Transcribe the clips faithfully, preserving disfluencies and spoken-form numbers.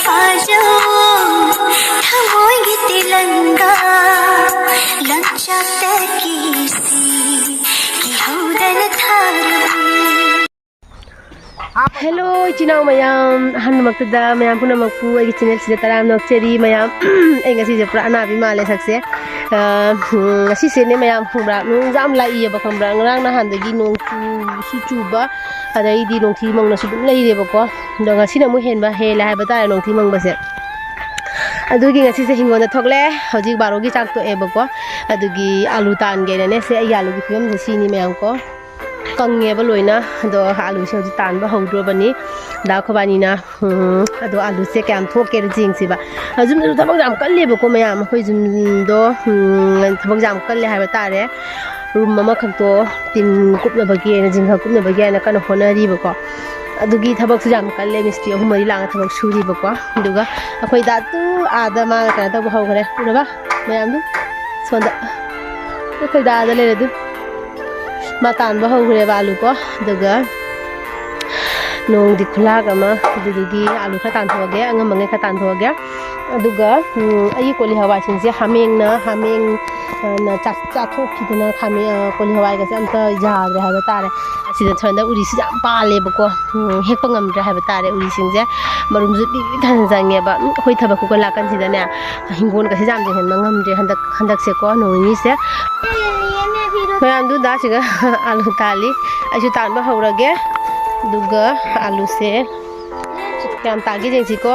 ꯄꯥꯖꯧ, ꯊꯃꯣꯏꯒꯤ ꯇꯤꯂꯪꯒꯥ, ꯂꯪꯆꯥꯛꯇꯒꯤ ꯁꯤ ꯀꯤꯍꯧꯗꯅ ꯊꯥꯔꯕꯤ꯫ Hello, ꯏꯆꯤꯟ ꯏꯅꯥꯎ ꯃꯌꯥꯝ, ꯑꯍꯥꯟꯕꯃꯛꯇꯗ ꯃꯌꯥꯝ ꯄꯨꯝꯅꯃꯛꯄꯨ ꯑꯩꯒꯤ channel ꯁꯤꯗ ꯇꯔꯥꯝꯅ ꯑꯣꯛꯆꯔꯤ꯫ ꯃꯌꯥꯝ, ꯑꯩ ꯉꯁꯤꯁꯦ ꯄꯨꯔꯥ ꯑꯅꯥꯕꯤ ꯃꯥꯜꯂꯦ ꯁꯛꯁꯦ꯫ ꯑ, ꯎꯝ, ꯉꯁꯤꯁꯦꯅꯦ ꯃꯌꯥꯝ, ꯈꯪꯕ꯭ꯔꯥ, ꯅꯣꯡꯁꯦ ꯌꯥꯝ ꯂꯥꯛꯏꯌꯦꯕ, ꯈꯪꯕ꯭ꯔꯥ? ꯉꯔꯥꯡ ꯅꯍꯥꯟꯗꯒꯤ ꯅꯣꯡ ꯆꯨꯁꯨ ꯆꯨꯕ, ꯑꯗꯩꯗꯤ ꯅꯣꯡꯊꯤ ꯃꯪꯅꯁꯨ ꯑꯗꯨꯝ ꯂꯩꯔꯦꯕꯀꯣ꯫ ꯑꯗꯣ ꯉꯁꯤꯅ ꯑꯃꯨꯛ ꯍꯦꯟꯕ ꯍꯦꯜꯂꯦ ꯍꯥꯏꯕ ꯇꯥꯔꯦ, ꯅꯣꯡꯊꯤ ꯃꯪꯕꯁꯦ꯫ ꯑꯗꯨꯒꯤ ꯉꯁꯤꯁꯦ ꯍꯤꯡꯒꯣꯜꯗ ꯊꯣꯛꯂꯛꯑꯦ꯫ ꯍꯧꯖꯤꯛ ꯕꯥꯔꯣꯒꯤ ꯆꯥꯛ ꯇꯣꯛꯑꯦꯕꯀꯣ꯫ ꯑꯗꯨꯒꯤ ꯑꯥꯂꯨ ꯇꯥꯟꯒꯦꯅꯅꯦ, ꯁꯦ ꯑꯩꯒꯤ ꯑꯥꯂꯨꯒꯤ ꯐꯤꯕꯝꯁꯦ ꯁꯤꯅꯤ ꯃꯌꯥꯝ ꯀꯣ꯫ ꯀꯪꯉꯦꯕ ꯂꯣꯏꯅ꯫ ꯑꯗꯣ ꯑꯥꯂꯨꯁꯦ ꯍꯧꯖꯤꯛ ꯇꯥꯟꯕ ꯍꯧꯗ꯭ꯔꯣꯕꯅꯤ꯫ ꯗꯥ ꯈꯣꯕꯥꯅꯤꯅ, ꯎꯝ, ꯑꯗꯣ ꯑꯥꯂꯨꯁꯦ ꯀꯌꯥꯝ ꯊꯣꯛꯀꯦꯗꯣ ꯌꯦꯡꯁꯤꯕ꯫ ꯑ, ꯌꯨꯝꯗꯁꯨ ꯊꯕꯛ ꯌꯥꯝ ꯀꯜꯂꯦꯕꯀꯣ ꯃꯌꯥꯝ꯫ ꯑꯩꯈꯣꯏ ꯌꯨꯝꯗꯣ, ꯎꯝ, ꯊꯕꯛ ꯌꯥꯝ ꯀꯜꯂꯦ ꯍꯥꯏꯕ ꯇꯥꯔꯦ꯫ Room ꯑꯃꯈꯛꯇꯣ ꯇꯤꯟ ꯀꯨꯞꯅꯕꯒꯤ ꯑꯣꯏꯅ, ꯖꯤꯡꯒ ꯀꯨꯞꯅꯕꯒꯤ ꯍꯥꯏꯅ ꯀꯟꯅ ꯍꯣꯠꯅꯔꯤꯕꯀꯣ꯫ ꯑꯗꯨꯒꯤ ꯊꯕꯛꯁꯨ ꯌꯥꯝ ꯀꯜꯂꯦ, ꯃꯤꯁꯇ꯭ꯔꯤ ꯑꯍꯨꯝ ꯃꯔꯤ ꯂꯥꯛꯅ ꯊꯕꯛ ꯁꯨꯔꯤꯕꯀꯣ꯫ ꯑꯗꯨꯒ ꯑꯩꯈꯣꯏ ꯗꯥꯗꯨ ꯑꯥꯗ ꯃꯥꯅ ꯀꯩꯅꯣ ꯇꯧꯕ ꯍꯧꯈ꯭ꯔꯦ꯫ ꯎꯔꯕ ꯃꯌꯥꯝꯗꯨ? ꯁꯣꯝꯗ ꯑꯩꯈꯣꯏ ꯗꯥꯗ ꯂꯩꯔꯦ ꯑꯗꯨ꯫ ꯃꯥ ꯇꯥꯟꯕ ꯍꯧꯈ꯭ꯔꯦꯕ ꯑꯥꯂꯨꯀꯣ꯫ ꯑꯗꯨꯒ ꯅꯣꯡꯗꯤ ꯈꯨꯂꯥꯛ ꯑꯃ, ꯑꯗꯨꯗꯨꯒꯤ ꯑꯥꯂꯨ ꯈꯔ ꯇꯥꯟꯊꯣꯛꯑꯒꯦ, ꯑꯉꯝꯕꯉꯩ ꯈꯔ ꯇꯥꯟꯊꯣꯛꯑꯒꯦ꯫ ꯑꯗꯨꯒ, ꯎꯝ, ꯑꯩꯒꯤ ꯀꯣꯂꯤ ꯍꯋꯥꯏꯁꯤꯡꯁꯦ ꯍꯥꯃꯦꯡꯅ, ꯍꯥꯃꯦꯡ, ꯑ, ꯅ ꯆꯥ-, ꯆꯥꯊꯣꯛꯈꯤꯗꯅ ꯈꯥꯃꯦꯟ, ꯑ, ꯀꯣꯂꯤ ꯍꯋꯥꯏꯒꯁꯦ ꯑꯝꯇ ꯌꯥꯗ꯭ꯔꯦ ꯍꯥꯏꯕ ꯇꯥꯔꯦ꯫ ꯑꯁꯤꯗ ꯁꯣꯝꯗ ꯎꯔꯤꯁꯤ ꯌꯥꯝ ꯄꯥꯜꯂꯦꯕꯀꯣ꯫ ꯎꯝ, ꯍꯦꯛꯄ ꯉꯝꯗ꯭ꯔꯦ ꯍꯥꯏꯕ ꯇꯥꯔꯦ ꯎꯔꯤꯁꯤꯡꯁꯦ꯫ ꯃꯔꯨꯝꯁꯨ ꯄꯤꯛ ꯄꯤꯛ ꯊꯟꯅ ꯆꯪꯉꯦꯕ꯫ ꯎꯝ, ꯑꯩꯈꯣꯏ ꯊꯕꯛ ꯈꯨꯀꯟ ꯂꯥꯛꯀꯟꯁꯤꯗꯅꯦ, ꯍꯤꯡꯒꯣꯜꯒꯁꯦ ꯌꯥꯝ ꯌꯦꯡꯍꯟꯕ ꯉꯝꯗ꯭ꯔꯦ ꯍꯟꯗꯛ, ꯍꯟꯗꯛꯁꯦꯀꯣ, ꯅꯣꯡ ꯅꯤꯅꯤꯁꯦ꯫ ꯃꯌꯥꯝꯗꯨ ꯗꯥꯁꯤꯒ ꯑꯥꯂꯨ ꯇꯥꯜꯂꯤ꯫ ꯑꯩꯁꯨ ꯇꯥꯟꯕ ꯍꯧꯔꯒꯦ꯫ ꯑꯗꯨꯒ ꯑꯥꯂꯨꯁꯦ ꯌꯥꯝ ꯇꯥꯒꯦ ꯌꯦꯡꯁꯤꯀꯣ꯫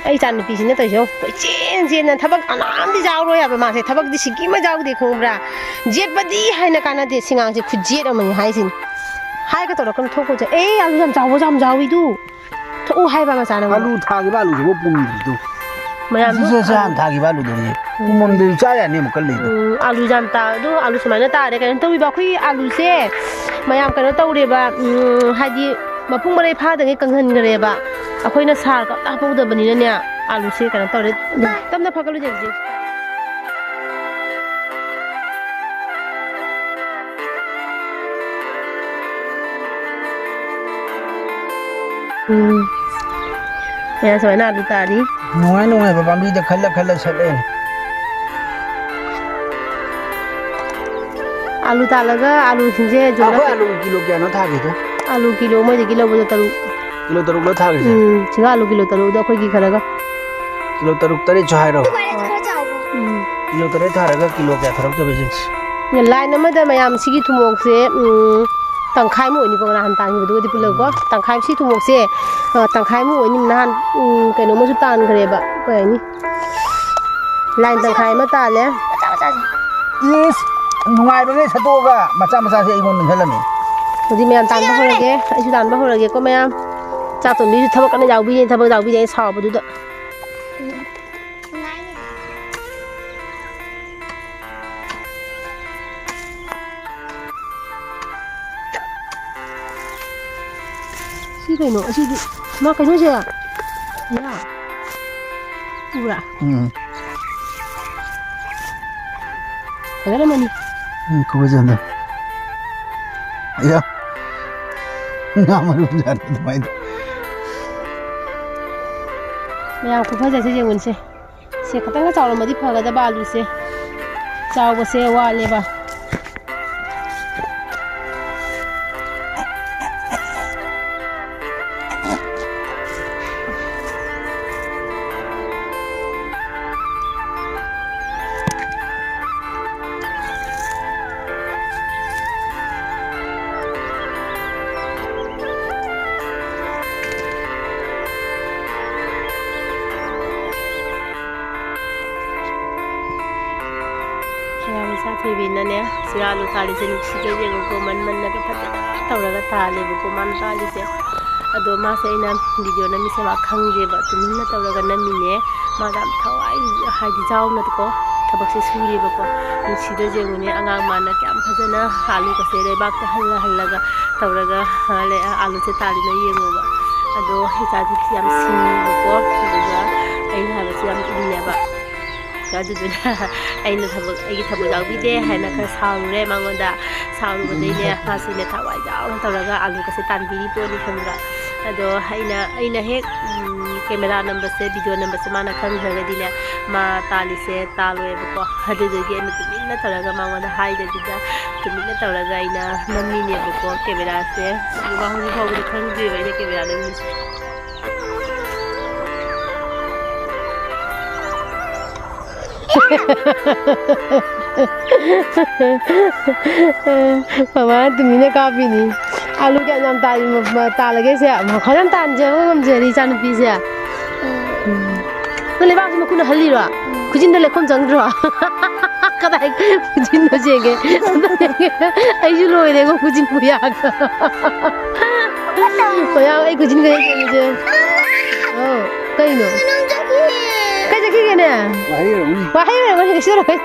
ꯑꯩ ꯏꯆꯥ ꯅꯨꯄꯤꯁꯤꯅ ꯇꯧꯔꯤꯁꯦ ꯌꯦꯡꯉꯣ꯫ ꯀꯣꯏꯆꯦꯟ ꯆꯦꯟꯗꯅ ꯊꯕꯛ ꯑꯅꯥꯝꯗꯤ ꯌꯥꯎꯔꯣꯏ ꯍꯥꯏꯕ ꯃꯥꯁꯦ꯫ ꯊꯕꯛꯇꯤ ꯁꯤꯀꯤ ꯑꯃ ꯌꯥꯎꯗꯦ ꯈꯪꯕ꯭ꯔꯥ? ꯌꯦꯠꯄꯗꯤ ꯍꯥꯏꯅ ꯀꯥꯟꯅꯗꯦ꯫ ꯁꯤꯉꯥꯡꯁꯦ ꯈꯨꯖꯦꯠ ꯑꯃꯅꯤ ꯍꯥꯏꯁꯤꯅꯤ꯫ ꯍꯥꯏꯒ ꯇꯧꯔꯛꯀꯅꯨ, ꯊꯣꯛꯄꯁꯦ꯫ ꯑꯦ, ꯑꯥꯂꯨ ꯌꯥꯝ ꯆꯥꯎꯕ, ꯌꯥꯝ ꯆꯥꯎꯋꯤꯗꯨ꯫ ꯊꯣꯛꯎ ꯍꯥꯏꯕ ꯃꯆꯥ ꯅꯪꯕꯣ꯫ ꯑꯥꯂꯨ ꯊꯥꯈꯤꯕ ꯑꯥꯂꯨꯁꯤꯕꯨ ꯄꯨꯝꯗ꯭ꯔꯤꯗꯨ꯫ ꯃꯌꯥꯝꯗꯨ ꯁꯤꯁꯦ ꯆꯥ-, ꯍꯥꯟꯅ ꯊꯥꯈꯤꯕ ꯑꯥꯂꯨꯗꯨꯅꯤ꯫ ꯄꯨꯝꯃꯝꯗ꯭ꯔꯗꯤ ꯆꯥ ꯌꯥꯅꯤ ꯑꯃꯨꯛ ꯀꯜꯂꯤꯗꯣ꯫ ꯎꯝ, ꯑꯥꯂꯨ ꯌꯥꯝ ꯇꯥ-, ꯑꯗꯨ ꯑꯥꯂꯨ ꯁꯨꯃꯥꯏꯅ ꯇꯥꯔꯦ꯫ ꯀꯩꯅꯣ ꯇꯧꯕꯤꯕ, ꯑꯩꯈꯣꯏꯒꯤ ꯑꯥꯂꯨꯁꯦ ꯃꯌꯥꯝ ꯀꯩꯅꯣ ꯇꯧꯔꯦꯕ, ꯎꯝ, ꯍꯥꯏꯗꯤ ꯃꯄꯨꯡ ꯃꯔꯩ ꯐꯥꯗꯉꯩ ꯀꯪꯍꯟꯈ꯭ꯔꯦꯕ꯫ ꯑꯩꯈꯣꯏꯅ ꯁꯥꯔꯒ ꯑꯝꯇ ꯍꯥꯞꯍꯧꯗꯕꯅꯤꯅꯅꯦ, ꯑꯥꯂꯨꯁꯦ ꯀꯩꯅꯣ ꯇꯧꯔꯦ꯫ ꯇꯞꯅ ꯐꯒꯠꯂꯨ ꯌꯦꯡꯁꯦ꯫ ꯎꯝ꯫ ꯃꯌꯥꯝ ꯁꯨꯃꯥꯏꯅ ꯑꯥꯂꯨ ꯇꯥꯔꯤ꯫ ꯅꯨꯡꯉꯥꯏ ꯅꯨꯡꯉꯥꯏꯕ ꯄꯥꯝꯕꯤꯗ ꯈꯜꯂ ꯈꯜꯂ ꯁꯠꯂꯦ꯫ ꯑꯥꯂꯨ ꯇꯥꯜꯂꯒ ꯑꯥꯂꯨꯁꯤꯡꯁꯦ ꯌꯣꯜꯂꯒ ꯑꯩꯈꯣꯏ ꯑꯥꯂꯨ ꯀꯤꯂꯣ ꯀꯌꯥꯅꯣ ꯊꯥꯈꯤꯗꯣ? ꯑꯥꯂꯨ ꯀꯤꯂꯣ ꯃꯣꯏꯗꯒꯤ ꯂꯧꯕꯗꯣ ꯇꯔꯨꯛ꯫ ꯀꯤꯂꯣ ꯇꯔꯨꯛ ꯂꯣꯏ ꯊꯥꯈ꯭ꯔꯤꯁꯦ? ꯎꯝ, ꯁꯤꯒ ꯑꯥꯂꯨ ꯀꯤꯂꯣ ꯇꯔꯨꯛꯗꯣ ꯑꯩꯈꯣꯏꯒꯤ ꯈꯔꯒ꯫ ꯀꯤꯂꯣ ꯇꯔꯨꯛ ꯇꯔꯦꯠꯁꯨ ꯍꯥꯏꯔꯣ? ꯎꯝ꯫ ꯀꯤꯂꯣ ꯇꯔꯦꯠ ꯊꯥꯔꯒ ꯀꯤꯂꯣ ꯀꯌꯥ ꯊꯥꯔꯛꯇꯣꯏꯕ ꯌꯦꯡꯁꯤ꯫ ꯂꯥꯏꯟ ꯑꯃꯗ ꯃꯌꯥꯝ ꯁꯤꯒꯤ ꯊꯨꯝꯃꯣꯛꯁꯦ, ꯎꯝ, ꯇꯪꯈꯥꯏꯃꯨꯛ ꯑꯣꯏꯅꯤꯀꯣ, ꯅꯍꯥꯟ ꯇꯥꯡꯈꯤꯕꯗꯨꯒꯗꯤ ꯄꯨꯜꯂꯒꯀꯣ꯫ ꯎꯝ꯫ ꯇꯪꯈꯥꯏ, ꯁꯤ ꯊꯨꯝꯃꯣꯛꯁꯦ, ꯑ, ꯇꯪꯈꯥꯏꯃꯨꯛ ꯑꯣꯏꯅꯤ ꯅꯍꯥꯟ, ꯎꯝ, ꯀꯩꯅꯣꯝꯃꯁꯨ ꯇꯥꯟꯈ꯭ꯔꯦꯕ, ꯀꯩ ꯍꯥꯏꯅꯤ? ꯂꯥꯏꯟ ꯇꯪꯈꯥꯏ ꯑꯃ ꯇꯥꯜꯂꯦ꯫ ꯃꯆꯥ ꯃꯆꯥꯁꯦ꯫ ꯏꯁ, ꯅꯨꯡꯉꯥꯏꯕꯒꯤ ꯁꯠꯇꯣꯛꯑꯒ ꯃꯆꯥ ꯃꯆꯥꯁꯦ ꯑꯩꯉꯣꯟꯗ ꯅꯤꯡꯍꯜꯂꯝꯃꯤ꯫ ꯍꯧꯖꯤꯛ ꯃꯌꯥꯝ ꯇꯥꯟꯕ ꯍꯧꯔꯒꯦ, ꯑꯩꯁꯨ ꯇꯥꯟꯕ ꯍꯧꯔꯒꯦꯀꯣ ꯃꯌꯥꯝ꯫ ꯆꯥꯛ ꯊꯣꯡꯕꯤꯁꯨ ꯊꯕꯛ ꯀꯟꯅ ꯌꯥꯎꯕꯤꯔꯤ, ꯊꯕꯛ ꯌꯥꯎꯕꯤꯔꯤ ꯑꯩ ꯁꯥꯎꯕꯗꯨꯗ꯫ ꯅꯨꯡꯉꯥꯏꯅꯤ꯫ ꯁꯤ ꯀꯩꯅꯣ? ꯑꯁꯤꯗꯤ ꯃꯥ ꯀꯩꯅꯣꯁꯦ? ꯏꯌꯥ꯫ ꯎꯕ꯭ꯔꯥ? ꯎꯝ꯫ ꯐꯖꯔꯝꯃꯅꯤ꯫ ꯎꯝ, ꯈꯨꯐꯖꯗꯣ꯫ ꯑꯌꯥ꯫ ꯉꯥ ꯃꯔꯨꯝ ꯖꯥꯠꯅꯤ ꯑꯗꯨꯃꯥꯏꯅ꯫ ꯃꯌꯥꯝ ꯈꯨꯐꯖꯁꯦ ꯌꯦꯡꯉꯨꯅꯦꯁꯦ꯫ ꯁꯦ ꯈꯇꯪꯒ ꯆꯥꯎꯔꯝꯃꯗꯤ ꯐꯒꯗꯕ ꯑꯂꯨꯁꯦ꯫ ꯆꯥꯎꯕꯁꯦ ꯋꯥꯠꯂꯦꯕ꯫ ꯃꯌꯥꯝ ꯏꯆꯥ ꯊꯣꯏꯕꯤꯅꯅꯦ, ꯁꯤꯔꯥ ꯑꯂꯨ ꯇꯥꯜꯂꯤꯁꯦ ꯅꯨꯡꯁꯤꯗ꯭ꯔꯣ ꯌꯦꯡꯉꯨꯀꯣ, ꯃꯟ ꯃꯟꯅꯒ ꯐꯖꯅ ꯇꯧꯔꯒ ꯇꯥꯜꯂꯦꯕꯀꯣ ꯃꯥꯅ ꯇꯥꯜꯂꯤꯁꯦ꯫ ꯑꯗꯣ ꯃꯥꯁꯦ ꯑꯩꯅ ꯚꯤꯗꯤꯑꯣ ꯅꯝꯃꯤꯁꯦ ꯃꯥ ꯈꯪꯗꯦꯕ, ꯇꯨꯃꯤꯟꯅ ꯇꯧꯔꯒ ꯅꯝꯃꯤꯅꯦ꯫ ꯃꯥꯗ ꯌꯥꯝ ꯊꯋꯥꯏ, ꯍꯥꯏꯗꯤ ꯆꯥꯎꯅꯀꯣ ꯊꯕꯛꯁꯦ ꯁꯨꯔꯤꯕꯀꯣ꯫ ꯅꯨꯡꯁꯤꯗ꯭ꯔꯣ ꯌꯦꯡꯉꯨꯅꯦ, ꯑꯉꯥꯡ ꯃꯥꯅ ꯀꯌꯥꯝ ꯐꯖꯅ ꯑꯂꯨꯒꯁꯦ ꯂꯩꯕꯥꯛꯇ ꯍꯜꯂ ꯍꯜꯂꯒ ꯇꯧꯔꯒ, ꯑ, ꯂꯩ-, ꯑꯂꯨꯁꯦ ꯇꯥꯜꯂꯤꯅꯣ ꯌꯦꯡꯉꯣꯕ꯫ ꯑꯗꯣ ꯏꯆꯥꯁꯤꯡꯁꯤ ꯌꯥꯝ ꯁꯤꯡꯉꯤꯕꯀꯣ, ꯑꯗꯨꯒ ꯑꯩꯅ ꯍꯥꯏꯕꯁꯦ ꯌꯥꯝ ꯏꯜꯂꯦꯕ꯫ ꯑꯗꯨꯗꯨꯅ ꯑꯩꯅ ꯊꯕꯛ, ꯑꯩꯒꯤ ꯊꯕꯛ ꯌꯥꯎꯕꯤꯗꯦ ꯍꯥꯏꯅ ꯈꯔ ꯁꯥꯎꯔꯨꯔꯦ ꯃꯉꯣꯟꯗ꯫ ꯁꯥꯎꯔꯨꯕꯗꯩꯅꯦ, ꯃꯥꯁꯤꯅꯦ ꯊꯋꯥꯏ ꯌꯥꯎꯅ ꯇꯧꯔꯒ ꯑꯂꯨꯒꯁꯦ ꯇꯥꯟꯕꯤꯔꯤ ꯄꯣꯠꯅꯤ ꯈꯪꯕ꯭ꯔꯥ? ꯑꯗꯣ ꯑꯩꯅ, ꯑꯩꯅ ꯍꯦꯛ, ꯎꯝ, camera ꯅꯝꯕꯁꯦ, video ꯅꯝꯕꯁꯦ ꯃꯥꯅ ꯈꯪꯈ꯭ꯔꯒꯗꯤꯅꯦ, ꯃꯥ ꯇꯥꯜꯂꯤꯁꯦ ꯇꯥꯜꯂꯣꯏꯕꯀꯣ꯫ ꯑꯗꯨꯗꯨꯒꯤ ꯑꯩꯅ ꯇꯨꯃꯤꯟꯅ ꯇꯧꯔꯒ ꯃꯉꯣꯟꯗ ꯍꯥꯏꯗꯕꯤꯗ, ꯇꯨꯃꯤꯟꯅ ꯇꯧꯔꯒ ꯑꯩꯅ ꯅꯝꯃꯤꯅꯦꯕꯀꯣ cameraꯁꯦ꯫ ꯑꯗꯨꯒ ꯍꯧꯖꯤꯛ ꯐꯥꯎꯕꯗꯤ ꯈꯪꯗ꯭ꯔꯤꯕ ꯑꯩꯅ camera ꯅꯝꯃꯤꯁꯦ꯫ ꯃꯃꯥ ꯇꯨꯃꯤꯟꯅ ꯀꯥꯞꯄꯤꯅꯤ꯫ ꯑꯂꯨ ꯀꯌꯥꯝ ꯌꯥꯝ ꯇꯥꯜꯂꯤ-, ꯇꯥꯜꯂꯒꯦ ꯁꯦ? ꯐꯖꯅ ꯇꯥꯟꯖꯕ ꯉꯝꯖꯔꯤ ꯏꯆꯥꯅꯨꯄꯤꯁꯦ꯫ ꯎꯝ꯫ ꯅꯪ ꯂꯩꯕꯥꯛꯁꯤ ꯃꯈꯨꯠꯅ ꯍꯜꯂꯤꯔꯣ? ꯎꯝ꯫ ꯈꯨꯖꯤꯟꯗ ꯂꯩꯈꯣꯝ ꯆꯪꯗ꯭ꯔꯣ? ꯀꯗꯥꯏ ꯈꯨꯖꯤꯟꯗꯣ ꯆꯦꯡꯒꯦ? ꯑꯩꯁꯨ ꯂꯣꯏꯔꯦꯉꯣ ꯈꯨꯖꯤꯟ ꯈꯨꯌꯥꯒ꯫ ꯃꯌꯥꯝ ꯑꯩ ꯈꯨꯖꯤꯟ ꯀꯩ ꯆꯦꯡꯒꯦ? ꯑꯧ, ꯀꯩꯅꯣ? ꯀꯩ ꯆꯠꯈꯤꯒꯦꯅꯦ? ꯋꯥꯍꯩ ꯑꯣꯏꯔꯝꯒꯅꯤ꯫ ꯋꯥꯍꯩ ꯑꯣꯏꯔꯝꯒꯅꯤ, ꯀꯩꯁꯨ ꯇꯧꯔꯣꯏ꯫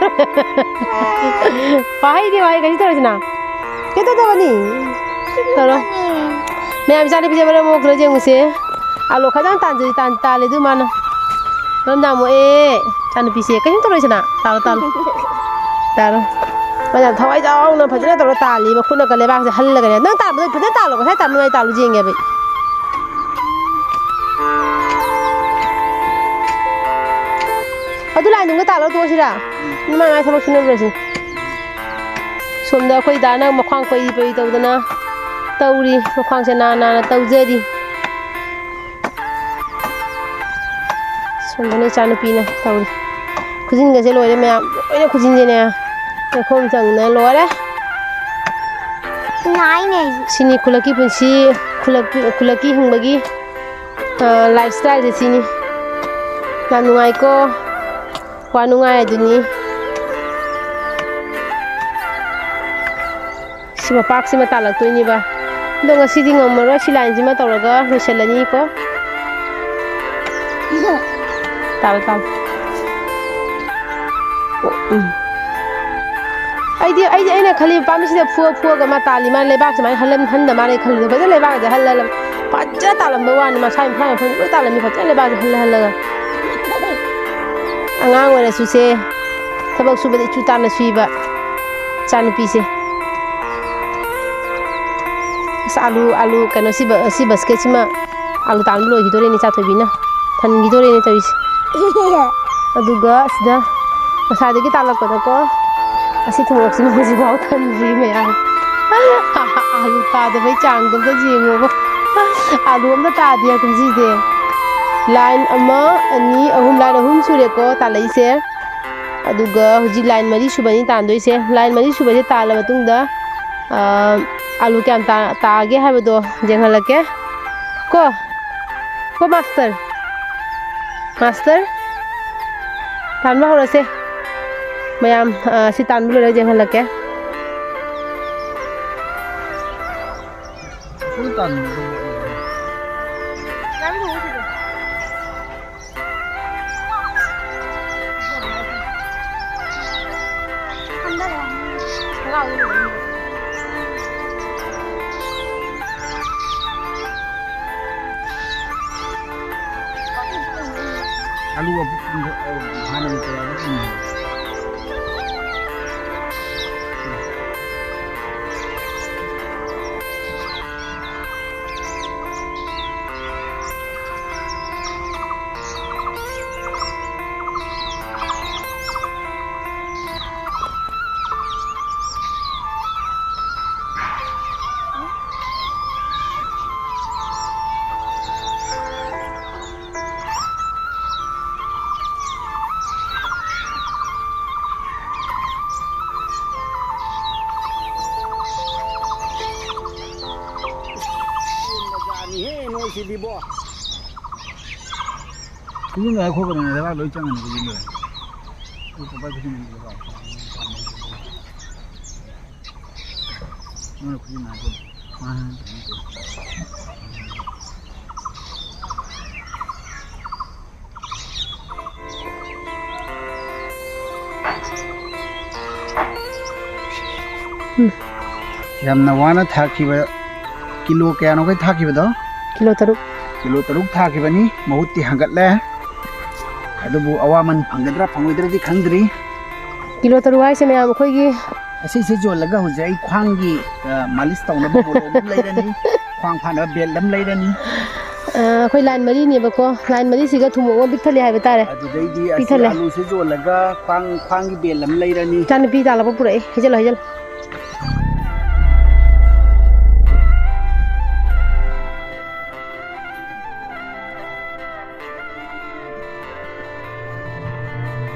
ꯋꯥꯍꯩꯗꯤ ꯋꯥꯍꯩ ꯀꯩꯁꯨ ꯇꯧꯔꯣꯏꯁꯤꯅ꯫ ꯀꯩꯝ ꯇꯧꯗꯕꯅꯤ꯫ ꯇꯧꯔꯣ꯫ ꯃꯌꯥꯝ ꯏꯆꯥꯅꯨꯄꯤꯁꯦ ꯃꯔꯝ ꯃꯣꯛꯇ꯭ꯔꯣ ꯌꯦꯡꯉꯨꯁꯦ꯫ ꯑꯂꯣ ꯈꯇꯪ ꯇꯥꯟꯖꯔꯤ, ꯇꯥꯟ-, ꯇꯥꯜꯂꯦ ꯑꯗꯨ ꯃꯥꯅ꯫ ꯃꯔꯝ ꯌꯥꯝ ꯃꯣꯛꯑꯦ꯫ ꯏꯆꯥꯅꯨꯄꯤꯁꯦ ꯀꯩꯝ ꯇꯧꯔꯣꯏꯁꯤꯅ꯫ ꯇꯥꯜꯂꯣ, ꯇꯥꯜꯂꯣ꯫ ꯇꯥꯜꯂꯣ꯫ ꯃꯥꯅ ꯊꯋꯥꯏ ꯌꯥꯎꯅ ꯐꯖꯅ ꯇꯧꯔ ꯇꯥꯜꯂꯤ꯫ ꯃꯈꯨꯠꯅꯒ ꯂꯩꯕꯥꯛꯁꯦ ꯍꯜꯂꯒꯅꯦ꯫ ꯅꯪ ꯇꯥꯟꯕꯗꯣ ꯐꯖꯅ ꯇꯥꯜꯂꯣ꯫ ꯉꯁꯥꯏ ꯇꯥꯟꯕ ꯅꯨꯡꯉꯥꯏ ꯇꯥꯜꯂꯨ ꯌꯦꯡꯒꯦꯕ ꯑꯩ꯫ ꯑꯗꯨ ꯂꯥꯏꯟꯗꯨꯒ ꯇꯥꯜꯂꯣ ꯇꯣꯛꯑꯁꯤꯔꯥ? ꯏꯃꯥ ꯃꯥ ꯊꯕꯛ ꯁꯨꯅꯕ꯭ꯔꯁꯤ꯫ ꯁꯣꯝꯗ ꯑꯩꯈꯣꯏ ꯗꯥꯅ ꯃꯈ꯭ꯋꯥꯡ ꯄꯩꯔꯤ ꯄꯩꯔꯤ ꯇꯧꯗꯅ ꯇꯧꯔꯤ꯫ ꯃꯈ꯭ꯋꯥꯡꯁꯦ ꯅꯥ ꯅꯥꯅ ꯇꯧꯖꯔꯤ꯫ ꯁꯣꯝꯗꯅ ꯏꯆꯥꯅꯨꯄꯤꯅ ꯇꯧꯔꯤ꯫ ꯈꯨꯖꯤꯟꯒꯁꯦ ꯂꯣꯏꯔꯦ ꯃꯌꯥꯝ, ꯂꯣꯏꯅ ꯈꯨꯖꯤꯟꯁꯦꯅꯦ ꯂꯩꯈꯣꯝ ꯆꯪꯗꯅ ꯂꯣꯏꯔꯦ꯫ ꯅꯥꯏꯅꯦ ꯑꯩꯁꯨ꯫ ꯁꯤꯅꯤ ꯈꯨꯜꯂꯛꯀꯤ ꯄꯨꯟꯁꯤ, ꯈꯨꯜꯂꯛ-, ꯈꯨꯜꯂꯛꯀꯤ ꯍꯤꯡꯕꯒꯤ, ꯑ, lifestyleꯁꯦ ꯁꯤꯅꯤ꯫ ꯌꯥꯝ ꯅꯨꯡꯉꯥꯏꯀꯣ꯫ ꯋꯥ ꯅꯨꯡꯉꯥꯏ ꯑꯗꯨꯅꯤ꯫ ꯁꯤ ꯃꯄꯥꯛꯁꯤꯃ ꯇꯥꯜꯂꯛꯇꯣꯏꯅꯦꯕ꯫ ꯑꯗꯣ ꯉꯁꯤꯗꯤ ꯉꯝꯃꯔꯣꯏ, ꯁꯤ ꯂꯥꯏꯟꯁꯤꯃ ꯇꯧꯔꯒ ꯂꯣꯏꯁꯤꯜꯂꯅꯤꯀꯣ꯫ ꯇꯥꯜꯂꯣ, ꯇꯥꯜꯂꯣ꯫ ꯎꯝ꯫ ꯑꯩꯗꯤ, ꯑꯩꯗꯤ ꯑꯩꯅ ꯈꯜꯂꯤꯕ ꯄꯥꯝꯕꯤꯁꯤꯗ ꯐꯨꯑ ꯐꯨꯑꯒ ꯃꯥ ꯇꯥꯜꯂꯤ, ꯃꯥ ꯂꯩꯕꯥꯛꯁꯦ ꯁꯨꯃꯥꯏꯅ ꯍꯜꯍꯟ-, ꯍꯟꯗ ꯃꯥꯜꯂꯦ ꯈꯜꯂꯤꯗꯣ꯫ ꯐꯖꯅ ꯂꯩꯕꯥꯛꯁꯦ ꯍꯜꯂ ꯍꯜꯂ ꯐꯖꯅ ꯇꯥꯜꯂꯝꯕ ꯋꯥꯅꯤ, ꯃꯁꯥꯒꯤ ꯃꯐꯝ ꯃꯐꯝꯗ ꯂꯣꯏ ꯇꯥꯜꯂꯝꯃꯤ ꯐꯖꯅ ꯂꯩꯕꯥꯛꯁꯦ ꯍꯜꯂ ꯍꯜꯂꯒ꯫ ꯑꯉꯥꯡ ꯑꯣꯏꯔꯁꯨ ꯁꯦ ꯊꯕꯛ ꯁꯨꯕꯗ ꯏꯆꯨ ꯇꯥꯅ ꯁꯨꯏꯕ ꯏꯆꯥꯅꯨꯄꯤꯁꯦ꯫ ꯑꯁ, ꯑꯥꯂꯨ, ꯑꯥꯂꯨ, ꯀꯩꯅꯣ, ꯁꯤ ꯕ-, ꯁꯤ ꯕꯁꯀꯦꯠꯁꯤꯃ ꯑꯥꯂꯨ ꯇꯥꯟꯕ ꯂꯣꯏꯈꯤꯗꯣꯔꯦꯅꯦ, ꯏꯆꯥꯊꯣꯏꯕꯤꯅ ꯊꯟꯈꯤꯗꯣꯔꯦꯅꯦ ꯇꯧꯔꯤꯁꯦ꯫ ꯑꯗꯨꯒ ꯁꯤꯗ ꯉꯁꯥꯏꯗꯒꯤ ꯇꯥꯜꯂꯛꯄꯗꯀꯣ, ꯑꯁꯤ ꯊꯨꯝꯃꯣꯛꯁꯤꯃ ꯍꯧꯖꯤꯛꯐꯥꯎ ꯊꯟꯗ꯭ꯔꯤ ꯃꯌꯥꯝ꯫ ꯑꯥꯂꯨ ꯇꯥꯗꯕꯩ ꯆꯥꯡꯗꯣ ꯑꯝꯇ ꯌꯦꯡꯉꯣꯕ꯫ ꯑꯥꯂꯨ ꯑꯝꯇ ꯇꯥꯗꯦ ꯀꯨꯝꯁꯤꯁꯦ꯫ ꯂꯥꯏꯟ ꯑꯃ, ꯑꯅꯤ, ꯑꯍꯨꯝ, ꯂꯥꯏꯟ ꯑꯍꯨꯝ ꯁꯨꯔꯦꯀꯣ ꯇꯥꯜꯂꯛꯏꯁꯦ꯫ ꯑꯗꯨꯒ ꯍꯧꯖꯤꯛ ꯂꯥꯏꯟ ꯃꯔꯤ ꯁꯨꯕꯅꯤ ꯇꯥꯟꯗꯣꯏꯁꯦ꯫ ꯂꯥꯏꯟ ꯃꯔꯤ ꯁꯨꯕꯁꯦ ꯇꯥꯜꯂ ꯃꯇꯨꯡꯗ, ꯑ, ꯑꯥꯂꯨ ꯀꯌꯥꯝ ꯇꯥ-, ꯇꯥꯒꯦ ꯍꯥꯏꯕꯗꯣ ꯌꯦꯡꯍꯜꯂꯛꯀꯦ꯫ ꯀꯣ? ꯀꯣ ꯃꯥꯁꯇꯔ? ꯃꯥꯁꯇꯔ? ꯇꯥꯟꯕ ꯍꯧꯔꯁꯦ꯫ ꯃꯌꯥꯝ, ꯑ, ꯁꯤ ꯇꯥꯟꯕ ꯂꯣꯏꯔ ꯌꯦꯡꯍꯜꯂꯛꯀꯦ꯫ ꯁꯨꯝ ꯇꯥꯟꯕꯗꯣ꯫ ꯑꯂꯨ ꯑꯄꯨ-, ꯍꯥꯟꯅꯒꯤ ꯀꯌꯥꯗ ꯊꯝꯃꯤ? ꯃꯖꯥꯅꯤꯍꯦ ꯅꯣꯏꯁꯤꯗꯤꯕꯣ꯫ ꯈꯨꯖꯤꯟ ꯂꯣꯏ ꯈꯣꯠꯀꯗꯕꯅꯤ, ꯂꯩꯕꯥꯛ ꯂꯣꯏ ꯆꯪꯉꯅꯤ ꯈꯨꯖꯤꯟ ꯂꯣꯏ꯫ ꯑꯩ ꯀꯣꯄꯥꯏ ꯈꯨꯖꯤꯟ ꯂꯩꯕꯥꯛ꯫ ꯅꯪꯅ ꯈꯨꯖꯤꯟ ꯍꯥꯏꯕ꯫ ꯃꯥ ꯍꯥꯏꯅ ꯀꯩꯅꯣ ꯇꯧ꯫ ꯌꯥꯝꯅ ꯋꯥꯅ ꯊꯥꯈꯤꯕ, ꯀꯤꯂꯣ ꯀꯌꯥꯅꯣ ꯑꯩꯈꯣꯏ ꯊꯥꯈꯤꯕꯗꯣ? ꯀꯤꯂꯣ ꯇꯔꯨꯛ꯫ ꯀꯤꯂꯣ ꯇꯔꯨꯛ ꯊꯥꯈꯤꯕꯅꯤ, ꯃꯍꯨꯠꯇꯤ ꯍꯟꯒꯠꯂꯦ꯫ ꯑꯗꯨꯕꯨ ꯑꯋꯥꯃꯟ ꯐꯪꯒꯗ꯭ꯔꯥ ꯐꯪꯉꯣꯏꯗ꯭ꯔꯗꯤ ꯈꯪꯗ꯭ꯔꯤ꯫ ꯀꯤꯂꯣ ꯇꯔꯨꯛ ꯍꯥꯏꯁꯦ ꯃꯌꯥꯝ ꯑꯩꯈꯣꯏꯒꯤ ꯑꯁꯤꯁꯦ ꯌꯣꯜꯂꯒ ꯍꯧꯖꯤꯛ ꯑꯩ ꯈ꯭ꯋꯥꯡꯒꯤ, ꯑ, ꯃꯥꯂꯤꯁ ꯇꯧꯅꯕ ꯃꯣꯂꯣꯝ ꯑꯃ ꯂꯩꯔꯅꯤ, ꯈ꯭ꯋꯥꯡ ꯐꯥꯅꯕ ꯕꯦꯜ ꯑꯃ ꯂꯩꯔꯅꯤ꯫ ꯑ, ꯑꯩꯈꯣꯏ line ꯃꯔꯤꯅꯦꯕꯀꯣ, line ꯃꯔꯤꯁꯤꯒ ꯊꯨꯝꯃꯣꯛ ꯑꯃ ꯄꯤꯛ ꯊꯜꯂꯦ ꯍꯥꯏꯕ ꯇꯥꯔꯦ꯫ ꯑꯗꯨꯗꯩꯗꯤ ꯄꯤꯛ ꯑꯁꯤ ꯊꯜꯂꯦ꯫ ꯑꯂꯨꯁꯦ ꯌꯣꯜꯂꯒ ꯈ꯭ꯋꯥꯡ, ꯈ꯭ꯋꯥꯡꯒꯤ ꯕꯦꯜ ꯑꯃ ꯂꯩꯔꯅꯤ꯫ ꯏꯆꯥꯅꯨꯄꯤ ꯇꯥꯜꯂꯛꯄ ꯄꯨꯔꯛꯑꯦ, ꯍꯩꯖꯜꯂꯣ, ꯍꯩꯖꯜꯂꯣ꯫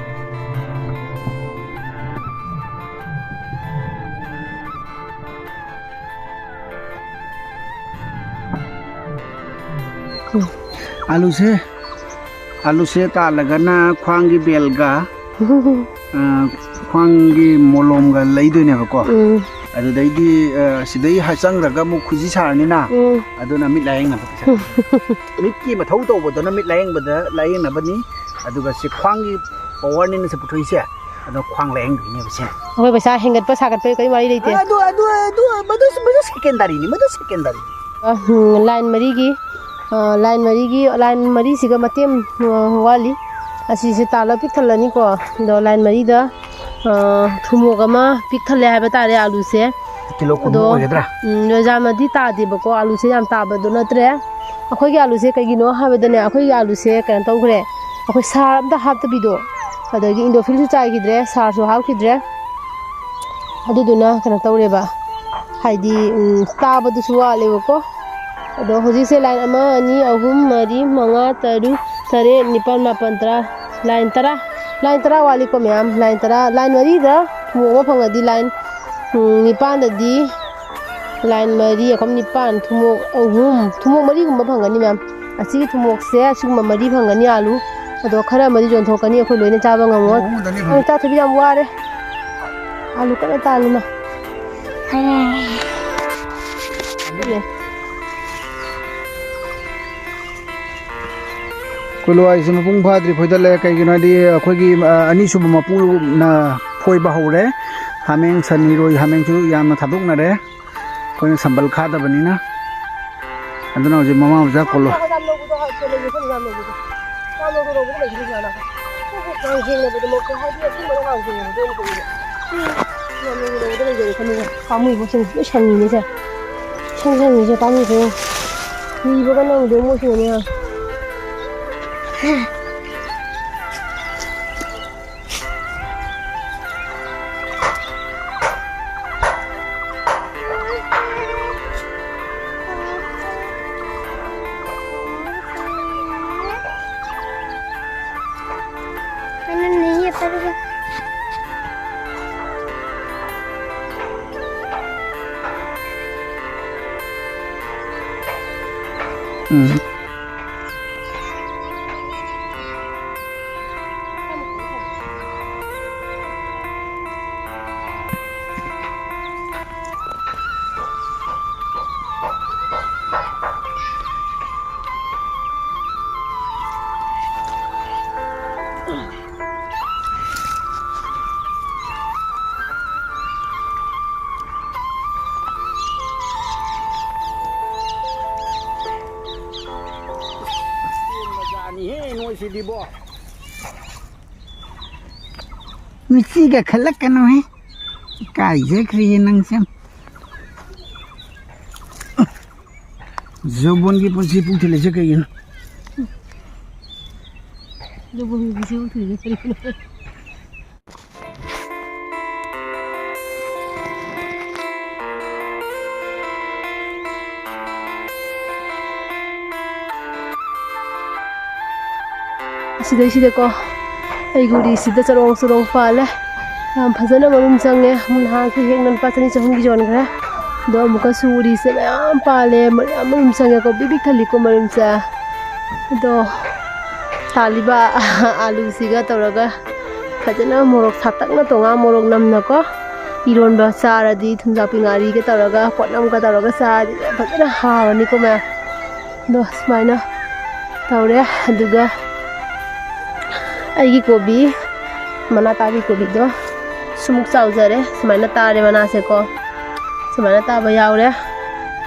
ꯑꯂꯨꯁꯦ, ꯑꯂꯨꯁꯦ ꯇꯥꯜꯂꯒꯅ ꯈ꯭ꯋꯥꯡꯒꯤ ꯕꯦꯜꯒ, ꯑ, ꯈ꯭ꯋꯥꯡꯒꯤ ꯃꯣꯂꯣꯝꯒ ꯂꯩꯗꯣꯏꯅꯦꯕꯀꯣ꯫ ꯎꯝ꯫ ꯑꯗꯨꯗꯩꯗꯤ, ꯑ, ꯁꯤꯗꯩ ꯍꯥ-, ꯆꯪꯈ꯭ꯔꯒ ꯑꯃꯨꯛ ꯈꯨꯖꯤ ꯁꯥꯔꯅꯤꯅ꯫ ꯎꯝ꯫ ꯑꯗꯨꯅ ꯃꯤꯠ ꯂꯥꯌꯦꯡꯅꯕ ꯄꯩꯁꯥ꯫ ꯃꯤꯠꯀꯤ ꯃꯊꯧ ꯇꯧꯕꯗꯨꯅ ꯃꯤꯠ ꯂꯥꯌꯦꯡꯕꯗ ꯂꯥꯌꯦꯡꯅꯕꯅꯤ꯫ ꯑꯗꯨꯒ ꯁꯤ ꯈ꯭ꯋꯥꯡꯒꯤ powerꯅꯤꯅ ꯁꯤ ꯄꯨꯊꯣꯛꯏꯁꯦ꯫ ꯑꯗꯣ ꯈ꯭ꯋꯥꯡ ꯂꯥꯌꯦꯡꯗꯣꯏꯅꯦꯕ ꯁꯤꯅ꯫ ꯑꯩꯈꯣꯏ ꯄꯩꯁꯥ ꯍꯦꯟꯒꯠꯄ ꯁꯥꯒꯠꯄꯒꯤ ꯀꯔꯤ ꯋꯥꯔꯤ ꯂꯩꯇꯦ꯫ ꯑꯗꯨ, ꯑꯗꯨ, ꯑꯗꯨ, ꯃꯗꯨ, ꯃꯗꯨ secondary ꯅꯤ, ꯃꯗꯨ secondary꯫ ꯑ, ꯎꯝ, line ꯃꯔꯤꯒꯤ, ꯑ, line ꯃꯔꯤꯒꯤ, line ꯃꯔꯤꯁꯤꯒ ꯃꯇꯦꯝ, ꯑ, ꯋꯥꯠꯂꯤ꯫ ꯑꯁꯤꯁꯦ ꯇꯥꯜꯂ ꯄꯤꯛ ꯊꯜꯂꯅꯤꯀꯣ꯫ ꯑꯗꯣ line ꯃꯔꯤꯗ, ꯑ, ꯊꯨꯝꯃꯣꯛ ꯑꯃ ꯄꯤꯛ ꯊꯜꯂꯦ ꯍꯥꯏꯕ ꯇꯥꯔꯦ ꯑꯂꯨꯁꯦ꯫ ꯀꯤꯂꯣ ꯀꯨꯟꯃꯨꯛ ꯑꯗꯣ, ꯑꯣꯏꯒꯗ꯭ꯔꯥ? ꯎꯝ, ꯌꯥꯝꯅꯗꯤ ꯇꯥꯗꯦꯕꯀꯣ꯫ ꯑꯂꯨꯁꯦ ꯌꯥꯝ ꯇꯥꯕꯗꯣ ꯅꯠꯇ꯭ꯔꯦ꯫ ꯑꯩꯈꯣꯏꯒꯤ ꯑꯂꯨꯁꯦ ꯀꯩꯒꯤꯅꯣ ꯍꯥꯏꯕꯗꯅꯦ, ꯑꯩꯈꯣꯏꯒꯤ ꯑꯂꯨꯁꯦ ꯀꯩꯅꯣ ꯇꯧꯈ꯭ꯔꯦ, ꯑꯩꯈꯣꯏ ꯁꯥꯔ ꯑꯝꯇ ꯍꯥꯞꯇꯕꯤꯗꯣ, ꯑꯗꯒꯤ ꯏꯟꯗꯣꯐꯤꯜꯁꯨ ꯆꯥꯏꯈꯤꯗ꯭ꯔꯦ, ꯁꯥꯔꯁꯨ ꯍꯥꯞꯈꯤꯗ꯭ꯔꯦ꯫ ꯑꯗꯨꯗꯨꯅ ꯀꯩꯅꯣ ꯇꯧꯔꯦꯕ, ꯍꯥꯏꯗꯤ, ꯎꯝ, ꯇꯥꯕꯗꯨꯁꯨ ꯋꯥꯠꯂꯦꯕꯀꯣ꯫ ꯑꯗꯣ ꯍꯧꯖꯤꯛꯁꯦ line ꯑꯃ, ꯑꯅꯤ, ꯑꯍꯨꯝ, ꯃꯔꯤ, ꯃꯉꯥ, ꯇꯔꯨꯛ, ꯇꯔꯦꯠ, ꯅꯤꯄꯥꯜ, ꯃꯥꯄꯜ, ꯇꯔꯥ, line ꯇꯔꯥ, line ꯇꯔꯥ ꯋꯥꯠꯂꯤꯀꯣ ꯃꯌꯥꯝ, line ꯇꯔꯥ, line ꯃꯔꯤꯗ ꯊꯨꯝꯃꯣꯛ ꯑꯃ ꯐꯪꯉꯗꯤ line, ꯎꯝ, ꯅꯤꯄꯥꯟꯗꯗꯤ line ꯃꯔꯤ, ꯑꯍꯨꯝ, ꯅꯤꯄꯥꯟ, ꯊꯨꯝꯃꯣꯛ ꯑꯍꯨꯝ, ꯊꯨꯝꯃꯣꯛ ꯃꯔꯤꯒꯨꯝꯕ ꯐꯪꯒꯅꯤ ꯃꯌꯥꯝ꯫ ꯑꯁꯤꯒꯤ ꯊꯨꯝꯃꯣꯛꯁꯦ ꯑꯁꯤꯒꯨꯝꯕ ꯃꯔꯤ ꯐꯪꯒꯅꯤ ꯑꯥꯂꯨ꯫ ꯑꯗꯣ ꯈꯔ ꯑꯃꯗꯤ ꯌꯣꯟꯊꯣꯛꯀꯅꯤ, ꯑꯩꯈꯣꯏ ꯂꯣꯏꯅ ꯆꯥꯕ ꯉꯝꯃꯣꯏ꯫ ꯑꯣ, ꯑꯍꯨꯝꯗꯅꯤ ꯐꯪ- ꯅꯪ ꯆꯥ ꯊꯣꯏꯕꯤ ꯌꯥꯝ ꯋꯥꯔꯦ꯫ ꯑꯥꯂꯨ ꯀꯟꯅ ꯇꯥꯜꯂꯤ ꯃꯥ꯫ ꯍꯥꯏꯔꯦ꯫ ꯀꯣꯂꯨꯋꯥꯏꯁꯦ ꯃꯄꯨꯡ ꯐꯥꯗ꯭ꯔꯤ ꯐꯣꯏꯗꯠꯂꯦ꯫ ꯀꯩꯒꯤꯅꯣ ꯍꯥꯏꯗꯤ ꯑꯩꯈꯣꯏꯒꯤ, ꯑ, ꯑꯅꯤꯁꯨꯕ ꯃꯄꯨꯅ ꯐꯣꯏꯕ ꯍꯧꯔꯦ꯫ ꯍꯥꯃꯦꯡ, ꯁꯟ, ꯏꯔꯣꯏ, ꯍꯥꯃꯦꯡꯁꯨ ꯌꯥꯝꯅ ꯊꯥꯗꯣꯛꯅꯔꯦ꯫ ꯑꯩꯈꯣꯏꯅ ꯁꯝꯕꯜ ꯈꯥꯗꯕꯅꯤꯅ꯫ ꯑꯗꯨꯅ ꯍꯧꯖꯤꯛ ꯃꯃꯥ ꯃꯆꯥ ꯀꯣꯂꯨ- ꯄꯥꯝꯃꯨꯏꯕꯁꯤꯡ ꯂꯣꯏ ꯁꯪꯉꯤꯅꯦꯁꯦ꯫ ꯁꯪ ꯁꯪꯉꯤꯁꯦ ꯄꯥꯝꯃꯨꯏꯁꯦ꯫ ꯂꯤꯕꯒ ꯅꯪꯗꯦ ꯃꯣꯏꯁꯤꯅꯅꯦ꯫ ꯎꯝ꯫ ꯃꯖꯥꯅꯤꯍꯦ ꯅꯣꯏꯁꯤꯗꯤꯕꯣ꯫ ꯃꯤꯆꯤꯒ ꯈꯜꯂꯛꯀꯅꯨꯍꯦ꯫ ꯏꯀꯥꯏꯖꯈ꯭ꯔꯦꯍꯦ ꯅꯪꯁꯦ꯫ ꯖꯣꯕꯣꯟꯒꯤ ꯄꯨꯟꯁꯤ ꯄꯨꯛ ꯊꯤꯜꯂꯤꯁꯦ ꯀꯩꯒꯤꯅꯣ? ꯖꯣꯕꯣꯟꯒꯤ ꯄꯨꯟꯁꯤ ꯄꯨꯛ ꯊꯤꯜꯂꯤꯁꯦ ꯀꯩꯒꯤꯅꯣ? ꯑꯁꯤꯗꯩꯁꯤꯗꯀꯣ ꯑꯩꯒꯤ ꯎꯔꯤꯁꯤꯗ ꯆꯔꯣꯡ ꯆꯔꯣꯡ ꯄꯥꯜꯂꯦ꯫ ꯌꯥꯝ ꯐꯖꯅ ꯃꯔꯨꯝ ꯆꯪꯉꯦ꯫ ꯅꯍꯥꯟꯁꯨ ꯍꯦꯛꯅ ꯂꯨꯄꯥ ꯆꯅꯤ ꯆꯍꯨꯝꯒꯤ ꯌꯣꯟꯈ꯭ꯔꯦ꯫ ꯑꯗꯣ ꯑꯃꯨꯛꯀꯁꯨ ꯎꯔꯤꯁꯦ ꯃꯌꯥꯝ ꯄꯥꯜꯂꯦ, ꯃꯌꯥꯝ ꯃꯔꯨꯝ ꯆꯪꯉꯦꯀꯣ, ꯕꯤꯛ ꯕꯤꯛ ꯊꯜꯂꯤꯀꯣ ꯃꯔꯨꯝꯁꯦ꯫ ꯑꯗꯣ ꯇꯥꯜꯂꯤꯕ ꯑꯂꯨꯁꯤꯒ ꯇꯧꯔꯒ ꯐꯖꯅ ꯃꯣꯔꯣꯛ ꯁꯥꯇꯛꯅ ꯇꯣꯉꯥꯟ ꯃꯣꯔꯣꯛ ꯅꯝꯅꯀꯣ ꯏꯔꯣꯟꯕ ꯆꯥꯔꯗꯤ ꯊꯨꯝꯖꯥꯛꯄꯤ ꯉꯥꯔꯤꯒ ꯇꯧꯔꯒ ꯄꯣꯠꯅꯝꯒ ꯇꯧꯔꯒ ꯆꯥꯔꯗꯤ ꯐꯖꯅ ꯍꯥꯎꯔꯅꯤꯀꯣ ꯃꯌꯥꯝ꯫ ꯑꯗꯣ ꯁꯨꯃꯥꯏꯅ ꯇꯧꯔꯦ꯫ ꯑꯗꯨꯒ ꯑꯩꯒꯤ ꯀꯣꯕꯤ, ꯃꯅꯥ ꯇꯥꯕꯤ ꯀꯣꯕꯤꯗꯣ ꯁꯨꯃꯨꯛ ꯆꯥꯎꯖꯔꯦ꯫ ꯁꯨꯃꯥꯏꯅ ꯇꯥꯔꯦ ꯃꯅꯥꯁꯦꯀꯣ꯫ ꯁꯨꯃꯥꯏꯅ ꯇꯥꯕ ꯌꯥꯎꯔꯦ꯫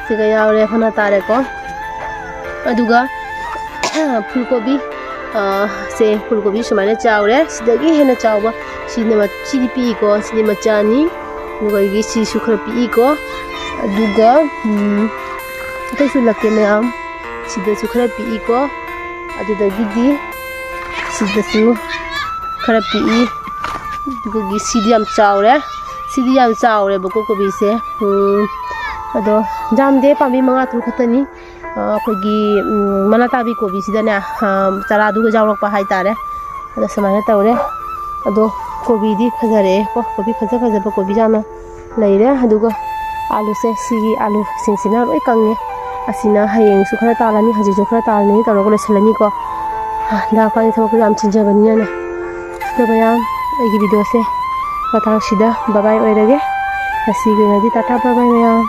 ꯁꯤꯒ ꯌꯥꯎꯔꯦ, ꯃꯅꯥ ꯇꯥꯔꯦꯀꯣ꯫ ꯑꯗꯨꯒ ꯐꯨꯜ ꯀꯣꯕꯤ, ꯑ, ꯁꯦ ꯐꯨꯜ ꯀꯣꯕꯤ ꯁꯨꯃꯥꯏꯅ ꯆꯥꯎꯔꯦ꯫ ꯁꯤꯗꯒꯤ ꯍꯦꯟꯅ ꯆꯥꯎꯕ, ꯁꯤꯅ ꯃ-, ꯁꯤꯗꯤ ꯄꯤꯛꯏꯀꯣ, ꯁꯤꯗꯤ ꯃꯆꯥꯅꯤ꯫ ꯑꯗꯨꯒ ꯑꯩꯒꯤ ꯁꯤꯁꯨ ꯈꯔ ꯄꯤꯛꯏꯀꯣ꯫ ꯑꯗꯨꯒ, ꯎꯝ, ꯑꯇꯩꯁꯨ ꯎꯠꯂꯛꯀꯦ ꯃꯌꯥꯝ꯫ ꯁꯤꯗꯁꯨ ꯈꯔ ꯄꯤꯛꯏꯀꯣ꯫ ꯑꯗꯨꯗꯒꯤꯗꯤ ꯁꯤꯗꯁꯨ ꯈꯔ ꯄꯤꯛꯏ꯫ ꯑꯗꯨꯒꯤ ꯁꯤꯗꯤ ꯌꯥꯝ ꯆꯥꯎꯔꯦ꯫ ꯁꯤꯗꯤ ꯌꯥꯝ ꯆꯥꯎꯔꯦꯕꯀꯣ ꯀꯣꯕꯤꯁꯦ꯫ ꯎꯝ, ꯑꯗꯣ ꯌꯥꯝꯗꯦ, ꯄꯥꯝꯕꯤ ꯃꯉꯥ ꯇꯔꯨꯛ ꯈꯛꯇꯅꯤ꯫ ꯑ, ꯑꯩꯈꯣꯏꯒꯤ, ꯎꯝ, ꯃꯅꯥ ꯇꯥꯕꯤ ꯀꯣꯕꯤꯁꯤꯗꯅꯦ, ꯑ, ꯆꯔꯥꯗꯨꯒ ꯌꯥꯎꯔꯛꯄ ꯍꯥꯏꯇꯥꯔꯦ꯫ ꯑꯗ ꯁꯨꯃꯥꯏꯅ ꯇꯧꯔꯦ꯫ ꯑꯗꯣ ꯀꯣꯕꯤꯗꯤ ꯐꯖꯔꯛꯑꯦꯀꯣ, ꯀꯣꯕꯤ ꯐꯖ ꯐꯖꯕ ꯀꯣꯕꯤ ꯌꯥꯝꯅ ꯂꯩꯔꯦ꯫ ꯑꯗꯨꯒ ꯑꯥꯂꯨꯁꯦ, ꯁꯤꯒꯤ ꯑꯥꯂꯨꯁꯤꯡꯁꯤꯅ ꯂꯣꯏ ꯀꯪꯉꯦ꯫ ꯑꯁꯤꯅ ꯍꯌꯦꯡꯁꯨ ꯈꯔ ꯇꯥꯜꯂꯅꯤ, ꯍꯧꯖꯤꯛꯁꯨ ꯈꯔ ꯇꯥꯜꯂꯅꯤ ꯇꯧꯔꯒ ꯂꯣꯏꯁꯤꯜꯂꯅꯤꯀꯣ꯫ ꯑ, ꯗꯥ ꯈ꯭ꯋꯥꯏ ꯊꯕꯛꯁꯨ ꯌꯥꯝ ꯆꯤꯟꯖꯕꯅꯤꯅꯅꯦ꯫ ꯑꯗꯣ ꯃꯌꯥꯝ, ꯑꯩꯒꯤ ꯚꯤꯗꯤꯑꯣꯁꯦ ꯃꯇꯥꯡꯁꯤꯗ ꯕꯕꯥꯏ ꯑꯣꯏꯔꯒꯦ꯫ ꯉꯁꯤꯒꯤ ꯑꯣꯏꯅꯗꯤ ꯇꯥꯇꯥ ꯕꯕꯥꯏ ꯃꯌꯥꯝ꯫